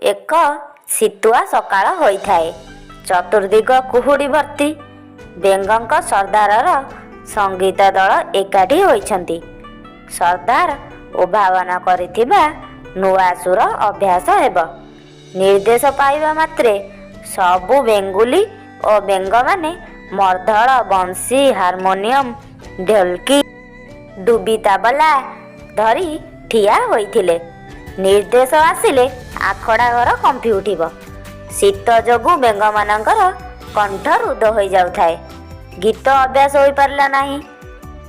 ଏକ ଶୀତୁଆ ସକାଳ ହୋଇଥାଏ। ଚତୁର୍ଦିଗ କୁହୁଡ଼ି ଭର୍ତ୍ତି। ବେଙ୍ଗଙ୍କ ସର୍ଦ୍ଦାରର ସଙ୍ଗୀତ ଦଳ ଏକାଠି ହୋଇଛନ୍ତି। ସର୍ଦ୍ଦାର ଉଦ୍ଭାବନ କରିଥିବା ନୂଆ ସୁର ଅଭ୍ୟାସ ହେବ। ନିର୍ଦ୍ଦେଶ ପାଇବା ମାତ୍ରେ ସବୁ ବେଙ୍ଗୁଲି ଓ ବେଙ୍ଗମାନେ ମର୍ଦ୍ଦଳ, ବଂଶୀ, ହାରମୋନିୟମ, ଢୋଲକି, ଡୁବି, ତାବଲା ଧରି ଠିଆ ହୋଇଥିଲେ। ନିର୍ଦ୍ଦେଶ ଆସିଲେ ଆଖଡ଼ା ଘର କମ୍ପି ଉଠିବ। ଶୀତ ଯୋଗୁଁ ବେଙ୍ଗମାନଙ୍କର କଣ୍ଠ ରୁଦ୍ଧ ହୋଇଯାଉଥାଏ। ଗୀତ ଅଭ୍ୟାସ ହୋଇପାରିଲା ନାହିଁ।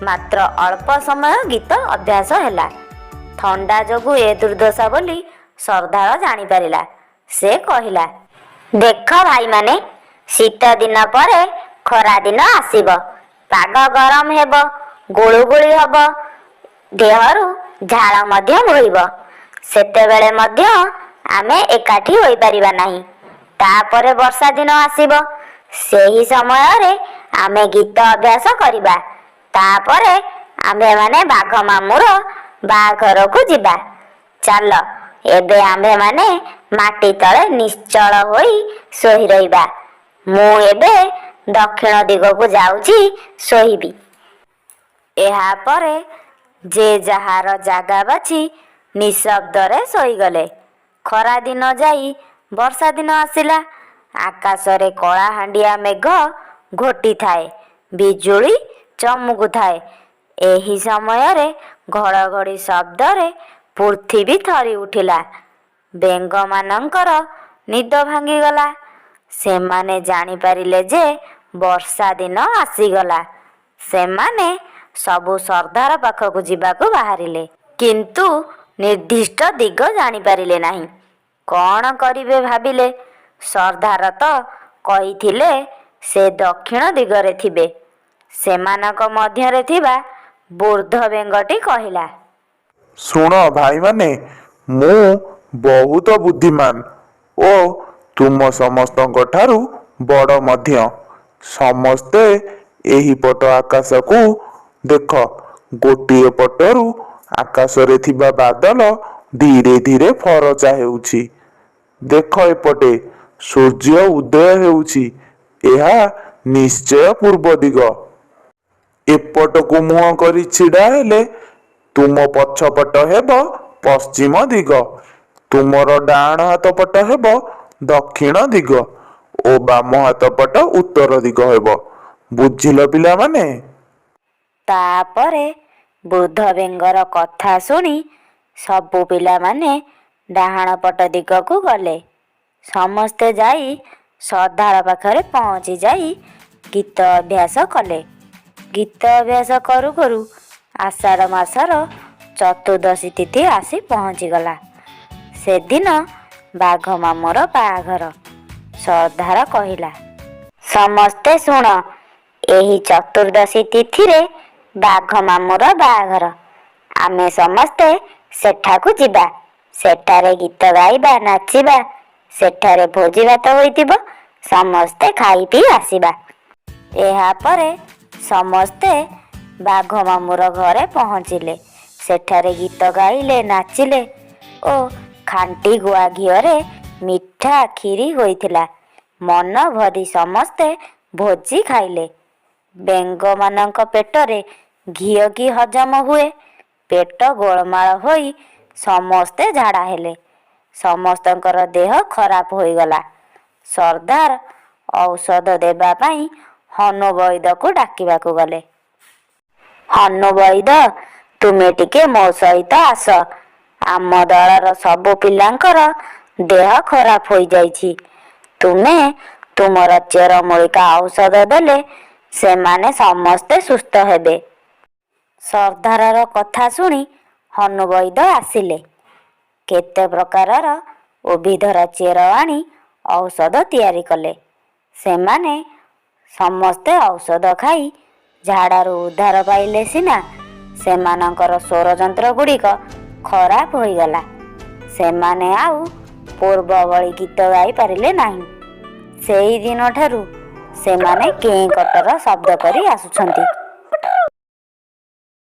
ମାତ୍ର ଅଳ୍ପ ସମୟ ଗୀତ ଅଭ୍ୟାସ ହେଲା। ଥଣ୍ଡା ଯୋଗୁଁ ଏ ଦୁର୍ଦ୍ଦଶା ବୋଲି ସର୍ଦ୍ଦାର ଜାଣିପାରିଲା। ସେ କହିଲା, "ଦେଖ ଭାଇମାନେ, ଶୀତ ଦିନ ପରେ ଖରାଦିନ ଆସିବ। ପାଗ ଗରମ ହେବ, ଗୁଳୁଗୁଳି ହେବ, ଦେହରୁ ଝାଳ ମଧ୍ୟ ବୋହିବ। ସେତେବେଳେ ମଧ୍ୟ ଆମେ ଏକାଠି ହୋଇପାରିବା ନାହିଁ। ତାପରେ ବର୍ଷା ଦିନ ଆସିବ। ସେହି ସମୟରେ ଆମେ ଗୀତ ଅଭ୍ୟାସ କରିବା। ତାପରେ ଆମ୍ଭେମାନେ ବାଘ ମାମୁଁର ବାହାଘରକୁ ଯିବା। ଚାଲ, ଏବେ ଆମ୍ଭେମାନେ ମାଟି ତଳେ ନିଶ୍ଚଳ ହୋଇ ଶୋଇ ରହିବା। ମୁଁ ଏବେ ଦକ୍ଷିଣ ଦିଗକୁ ଯାଉଛି ଶୋଇବି।" ଏହାପରେ ଯେ ଯାହାର ଜାଗା ବାଛି ନିଶବ୍ଦରେ ଶୋଇଗଲେ। ଖରାଦିନ ଯାଇ ବର୍ଷା ଦିନ ଆସିଲା। ଆକାଶରେ କଳାହାଣ୍ଡିଆ ମେଘ ଘୋଟିଥାଏ, ବିଜୁଳି ଚମକୁଥାଏ। ଏହି ସମୟରେ ଘଡ଼ଘଡ଼ି ଶବ୍ଦରେ ପୃଥିବୀ ଥରି ଉଠିଲା। ବେଙ୍ଗମାନଙ୍କର ନିଦ ଭାଙ୍ଗିଗଲା। ସେମାନେ ଜାଣିପାରିଲେ ଯେ ବର୍ଷା ଦିନ ଆସିଗଲା। ସେମାନେ ସବୁ ସର୍ଦ୍ଦାର ପାଖକୁ ଯିବାକୁ ବାହାରିଲେ। କିନ୍ତୁ ନିର୍ଦ୍ଦିଷ୍ଟ ଦିଗ ଜାଣିପାରିଲେ ନାହିଁ। କ'ଣ କରିବେ ଭାବିଲେ। ସର୍ଦ୍ଦାର ତ କହିଥିଲେ ସେ ଦକ୍ଷିଣ ଦିଗରେ ଥିବେ। ସେମାନଙ୍କ ମଧ୍ୟରେ ଥିବା ବୃଦ୍ଧ ବେଙ୍ଗଟି କହିଲା, "ଶୁଣ ଭାଇମାନେ, ମୁଁ ବହୁତ ବୁଦ୍ଧିମାନ ଓ ତୁମ ସମସ୍ତଙ୍କ ଠାରୁ ବଡ଼ ମଧ୍ୟ। ସମସ୍ତେ ଏହିପଟ ଆକାଶକୁ ଦେଖ। ଗୋଟିଏ ପଟରୁ ଆକାଶରେ ଥିବା ବାଦଲ ଧୀରେ ଧୀରେ ଫରଚା ହେଉଛି। ଦେଖ, ଏପଟେ ସୂର୍ଯ୍ୟ ଉଦୟ ହେଉଛି। ଏହା ନିଶ୍ଚୟ ପୂର୍ବ ଦିଗ। ଏପଟକୁ ମୁହଁ କରି ଛିଡ଼ା ହେଲେ ତୁମ ପଛପଟ ହେବ ପଶ୍ଚିମ ଦିଗ, ତୁମର ଡାହାଣ ହାତ ପଟ ହେବ ଦକ୍ଷିଣ ଦିଗ ଓ ବାମ ହାତ ପଟ ଉତ୍ତର ଦିଗ ହେବ। ବୁଝିଲ ପିଲାମାନେ?" ତାପରେ ବୃଦ୍ଧ ବେଙ୍ଗର କଥା ଶୁଣି ସବୁ ପିଲାମାନେ ଡାହାଣ ପଟ ଦିଗକୁ ଗଲେ। ସମସ୍ତେ ଯାଇ ସର୍ଦ୍ଦାର ପାଖରେ ପହଞ୍ଚି ଯାଇ ଗୀତ ଅଭ୍ୟାସ କଲେ। ଗୀତ ଅଭ୍ୟାସ କରୁ କରୁ ଆଷାଢ଼ ମାସର ଚତୁର୍ଦ୍ଦଶୀ ତିଥି ଆସି ପହଞ୍ଚିଗଲା। ସେଦିନ ବାଘ ମାମୁଁର ବାହାଘର। ସର୍ଦ୍ଦାର କହିଲା, "ସମସ୍ତେ ଶୁଣ, ଏହି ଚତୁର୍ଦ୍ଦଶୀ ତିଥିରେ ବାଘ ମାମୁଁର ବାହାଘର। ଆମେ ସମସ୍ତେ ସେଠାକୁ ଯିବା। ସେଠାରେ ଗୀତ ଗାଇବା, ନାଚିବା। ସେଠାରେ ଭୋଜି ଭାତ ହୋଇଥିବ। ସମସ୍ତେ ଖାଇ ପିଇ ଆସିବା।" ଏହାପରେ ସମସ୍ତେ ବାଘ ମାମୁଁର ଘରେ ପହଞ୍ଚିଲେ। ସେଠାରେ ଗୀତ ଗାଇଲେ, ନାଚିଲେ ଓ ଖାଣ୍ଟି ଗୁଆ ଘିଅରେ ମିଠା କ୍ଷୀରି ହୋଇଥିଲା। ମନ ଭରି ସମସ୍ତେ ଭୋଜି ଖାଇଲେ। ବେଙ୍ଗମାନଙ୍କ ପେଟରେ ଘିଅ କି ହଜମ ହୁଏ? ପେଟ ଗୋଳମାଳ ହୋଇ ସମସ୍ତେ ଝାଡ଼ା ହେଲେ। ସମସ୍ତଙ୍କର ଦେହ ଖରାପ ହୋଇଗଲା। ସର୍ଦ୍ଦାର ଔଷଧ ଦେବା ପାଇଁ ହନୁ ବଇଦକୁ ଡାକିବାକୁ ଗଲେ। "ହନୁ ବଇଦ, ତୁମେ ଟିକେ ମୋ ସହିତ ଆସ। ଆମ ଦଳର ସବୁ ପିଲାଙ୍କର ଦେହ ଖରାପ ହୋଇଯାଇଛି। ତୁମେ ତୁମର ଚେରମୂଳିକା ଔଷଧ ଦେଲେ ସେମାନେ ସମସ୍ତେ ସୁସ୍ଥ ହେବେ।" ସର୍ଦ୍ଦାରର କଥା ଶୁଣି ହନୁ ବଇଦ ଆସିଲେ। କେତେ ପ୍ରକାରର ଉଭିଦର ଚେର ଆଣି ଔଷଧ ତିଆରି କଲେ। ସେମାନେ ସମସ୍ତେ ଔଷଧ ଖାଇ ଝାଡ଼ାରୁ ଉଦ୍ଧାର ପାଇଲେ ସିନା, ସେମାନଙ୍କର ସ୍ୱରଯନ୍ତ୍ରଗୁଡ଼ିକ ଖରାପ ହୋଇଗଲା। ସେମାନେ ଆଉ ପୂର୍ବ ଭଳି ଗୀତ ଗାଇ ପାରିଲେ ନାହିଁ। ସେହିଦିନଠାରୁ ସେମାନେ କେଁ କଟର ଶବ୍ଦ କରି ଆସୁଛନ୍ତି।